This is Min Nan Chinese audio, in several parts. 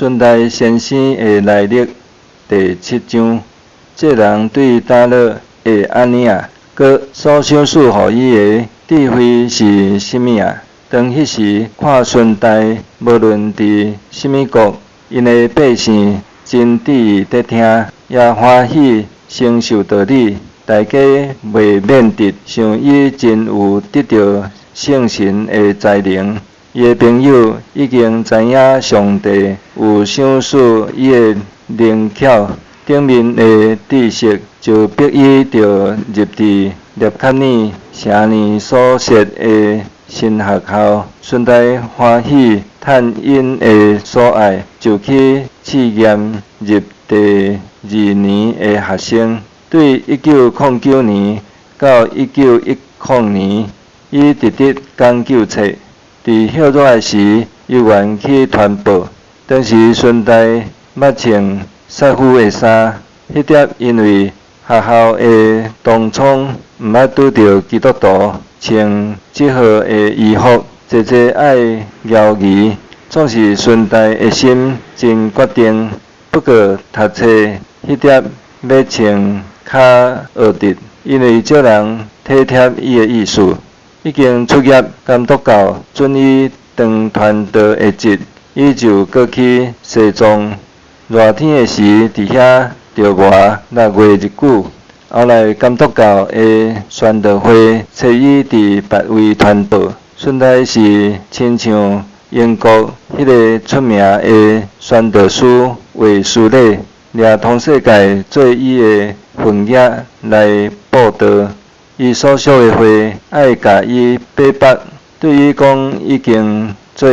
孙代先生的來歷第七章，這人對打落會按呢啊？閣所賞賜予伊的智慧是啥物啊？當彼時看孫代，無論佇啥物國，𪜶的百姓真注意佇聽，也歡喜承受道理。大家袂免得想伊真有得著聖神的才能。伊的朋友已經知影上帝有賞賜伊的靈巧，頂面的知識，就逼伊著入佇納卡爾城裡所設的神學校。孫代歡喜趁𪜶的所愛，就去試驗入第二年的學生。對1909年到1910年，伊直直講究冊。佇歇熱的時，猶原去傳報。當時孫代捌穿薩夫的衫，彼碟因為學校的同窗毋捌拄著基督徒穿這號的衣服，濟濟愛枵疑。總是孫代的心真決定，不過讀冊彼碟欲穿較學得，因為少人體貼伊的意思。已經出業監督教准伊當傳道的職，伊就閣去西藏。熱天的時，佇遐著磨6月日久。後來監督教的宣道會揣伊佇別位傳道。孫代是親像英國彼个出名的宣道師衛斯理，掠通世界做伊的份額來布道。伊所屬的會愛共伊逼迫，對伊講已經做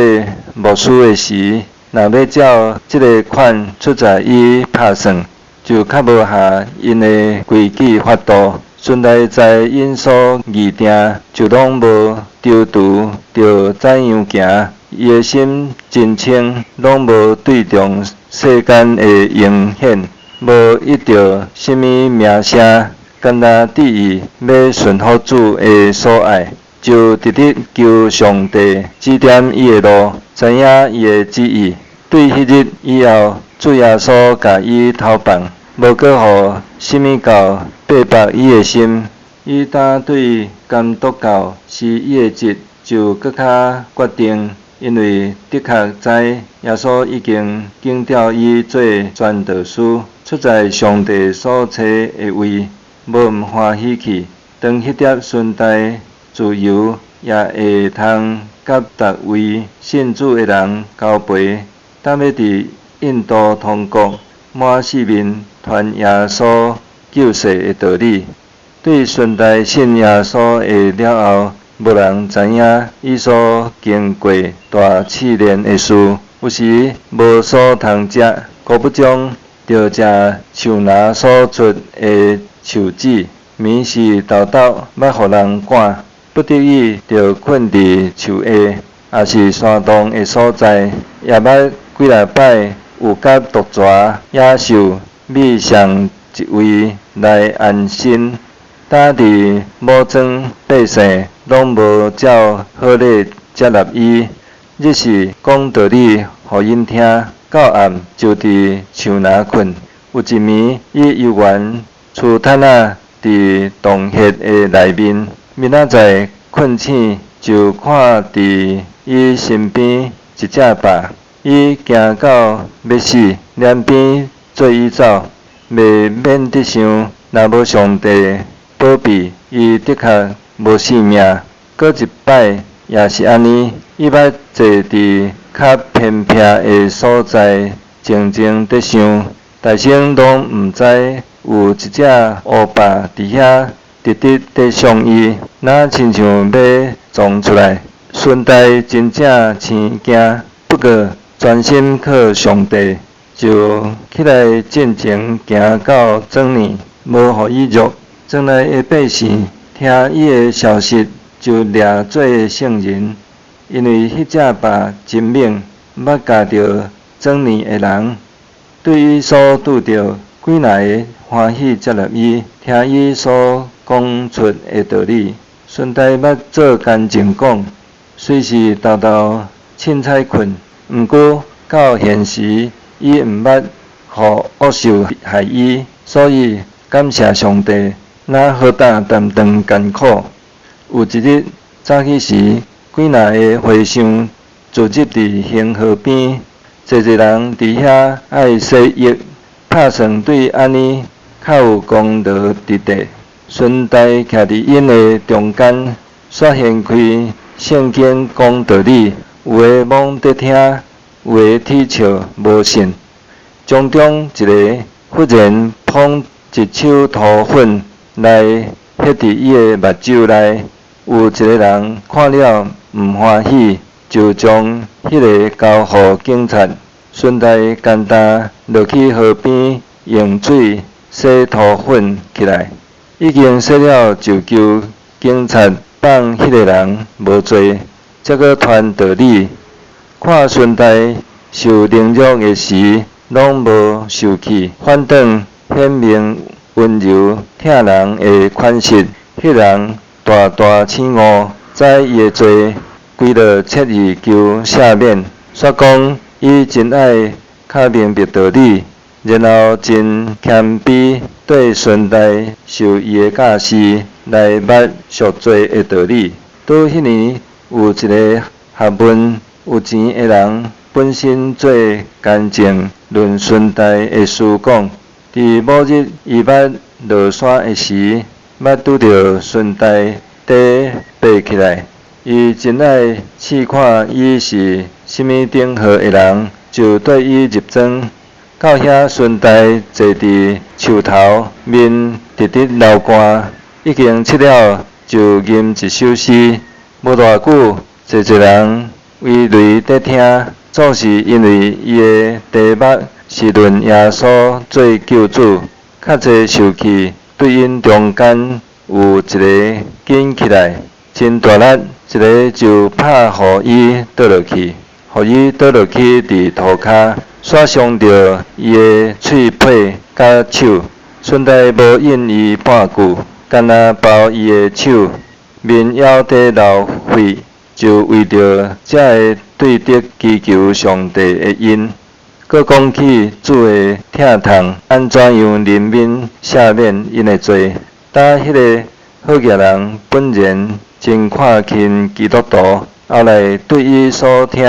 牧師的時，若欲照這个款出在伊拍算，就較無合𪜶的規矩法度。孫代知𪜶所擬定，就攏無躊躇著怎樣行。伊的心真清，攏無對重世間的榮顯，無得著啥物名聲。干焦志意欲順服主的所愛，就直直求上帝指點伊的路，知影伊的旨意。對彼日以後，主耶穌共伊偷放，無閣予啥物教逼迫伊的心。伊當對監督教辭伊的職，就閣較決定，因為的確知耶穌已經揀調伊做傳道師，出在上帝所揣的位。無毋歡喜去。當彼碟孫代自由，也會通佮逐位信主的人交陪。當欲佇印度通國滿四面傳耶穌救世的道理。對孫代信耶穌的了後，無人知影伊所經過大試煉的事。有時無所通食，孤不中著食樹林所出的樹籽，暝時沓沓捌予人趕，不得已著睏佇樹下，抑是山洞的所在，也捌幾若擺有佮毒蛇、野獸覓上一位來安身。當佇武裝百姓攏無照好禮接納伊，日時講道理予𪜶聽，到暗就佇樹林睏。有一暝，伊猶原趨毯仔佇洞穴的內面，明仔載睏醒就看佇伊身邊一隻豹，伊驚到欲死，連邊綴伊走，袂免得想，若無上帝保庇，伊的確無性命。閣一擺也是按呢，伊捌坐佇較偏僻的所在，靜靜佇想，大聲攏毋知有一隻烏豹佇遐直直佇衝伊，若親像欲撞出來。孫代真正生驚，不過專心靠上帝，就起來進前行到庄裡，無予伊辱。庄內的百姓聽伊的消息，就掠做聖人，因為彼隻豹真猛，捌咬著莊裡的人。對伊所拄著幾若个歡喜接納伊，聽伊所講出的道理。孫代捌做見證講，雖是沓沓凊彩睏，毋過到現時伊毋捌予惡獸害伊，所以感謝上帝，若何等擔當艱苦。有一日早起時，幾若个和尚聚集佇恆河邊，濟濟人佇遐愛洗浴，拍算對按呢較有功勞得地。孫大徛佇𪜶的中間，煞掀開聖經講道理，有的懵佇聽，有的啼笑無信。從中一个忽然捧一手塗粉來彼佇伊的目睭內，有一个人看了毋歡喜，就將彼个交予警察。孫大簡單落去河邊用水洗塗粉起來，已經洗了就求警察放彼个人無罪，才閣傳道理。看孫大受凌辱的時，攏無受氣，反轉顯明溫柔疼人的款式，彼人大大醒悟，知伊的罪，跪落切意求赦免，煞講伊真愛較明白道理，然後真謙卑對孫大受伊的教示來捌贖罪的道理。拄彼年有一個學問有錢的人，本身做乾證論孫大的事講，佇某日伊捌落山的時，捌拄著孫大底爬起來，伊真愛試看伊是啥物等號的人，就綴伊入莊。到遐孫大坐佇樹頭，面直直流汗，已經拭了就吟一首詩。無偌久，濟濟人圍圍佇聽，總是因為伊的題目是論耶穌做救主，較濟受氣。對𪜶中間有一个緊起來，真大力，一个就拍予伊倒落去，予伊倒落去佇塗跤，煞傷著伊的喙皮佮手。孫大無應伊半句，干焦抱伊的手，面枵佇流血，就為著這个對得祈求上帝的恩。閣講起主的疼痛，按怎樣憐憫赦免𪜶的罪。當彼个好額人本然真看輕基督徒，後來對伊所聽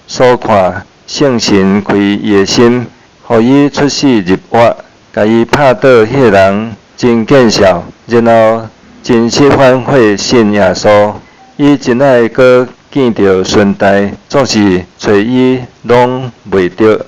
所看，聖神開伊的心，予伊出死入活，共伊拍倒彼个人真見笑，然後真實反悔信耶穌。伊真愛閣見著孫大，總是揣伊攏袂著。